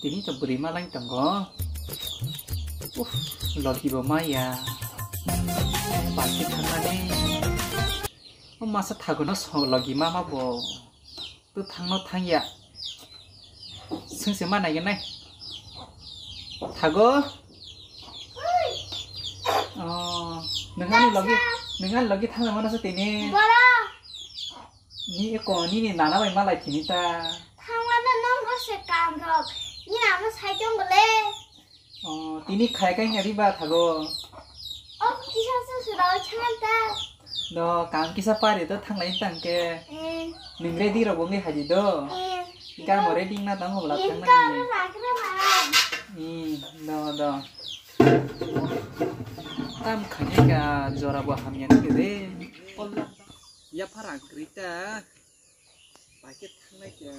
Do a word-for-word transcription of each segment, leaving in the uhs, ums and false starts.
Tini to bwrwi malai tongo. Uff, logi bo maya. Bike thangmani. O masa thago no so logi mama bo. Tu thangno thangya. Sungse ma nai nai. Thago. Oh, nengani logi, nengani logi thangna mana sa tini. Bora. Ni eko, nini nana bai malai tini ta. Thangmano nongo se kam rok. Ni nana sai tong le. Oh, tini khai kai ngari ba thago. Oh, kisa se sura o changan ta. No, kam kisa pare to thanglai tang ke. Eh. Ningre di rok bongi haji do. Eh. Ka more ding na tang hobla. Eh, thang ka na ni. Ro rak ro rak. Hmm, do, do. Tam khani ka jora bo hamya ni de. Yapha rang krita. Bai khe thangnai khe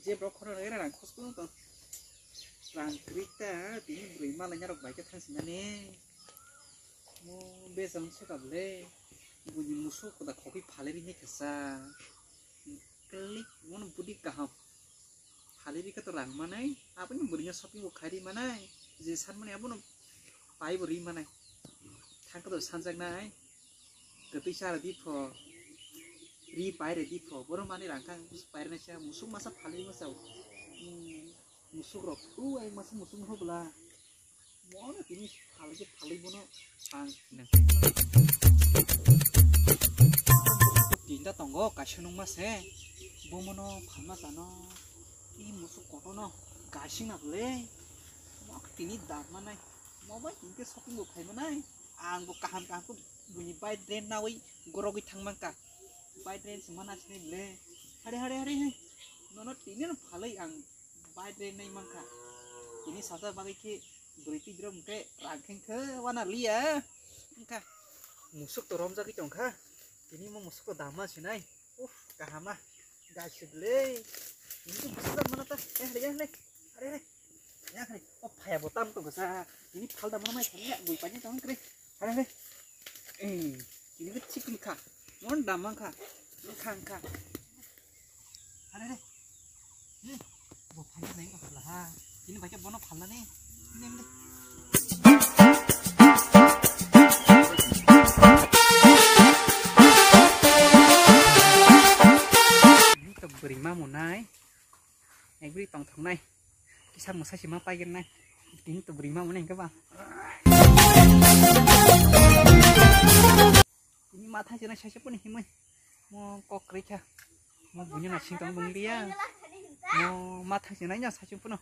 je borok khorang rang khosong tong. Rang kwrwi ta tini bwrwi malai narok bai khe thang sinani. Mo bejal wngsuka bwle. Buini musuk koda khogwi phalwi rinai kasa. Klik mono budi kaham. Phalwi rikha to rang manai. Aboni bwrwino shopping bo khairi manai. Je san mani abono pai bo ri manai. Thangkhe to sanjaknai. Kwtwi cha rwdi pho, ri pai rwdi pho, borok manwi rang kha, pai rwnaisa, musuk masa phalwi masa, hmm, musuk rok, o ai masa musuk no bwla, mono tini phalwi khe phalwi bono pang. Tinta tongo, kaisa nungma se, bomono phalna chano, i musuk kotorno, kaising na bwle, mo tini dam manai, mo bai tini khe shopping bo khai manai. Ang bo kaham kaham khe buini bai drain nawi gorogwi thang mankha. Bai drain se mana sinai le. Hare, hare, hare, he. Nono tini no phalwi ang bai drain nai mankha. Tini sasa bagwi khe bwrwi twi drop hwnkhe rang khe khe wana liya. Wngkha. Musuk to romjagwi tongkha. Tini mo musuk to dama sinai. Uff, kaham ma. Gai sudle. Ini tuh besar mana ta? Eh, lihat, lihat. Are, are. Ya, are. Oh, paya botam tuh besar. Ini palda mana mai? Ini ya, gue panjang tangan kere. Are, are. Eh, ini tuh chicken kah? Mon damang kah? Ini kang kah? Are, are. Bo phalna nai ka phala ha. Ini baca bono phalna ni. Ini, ini. Ini to bwrwi ma monai. Ek bwrwi tong thong nai. Kisa mosa si ma pai gen nai. Ini to bwrwi ma monai ka ba. Ini ma thang chenai saisa puni himoi. Mo kok kri kha. Mo bunyi na sing tong bung dia. Mo ma thang chenai nya saisa puno.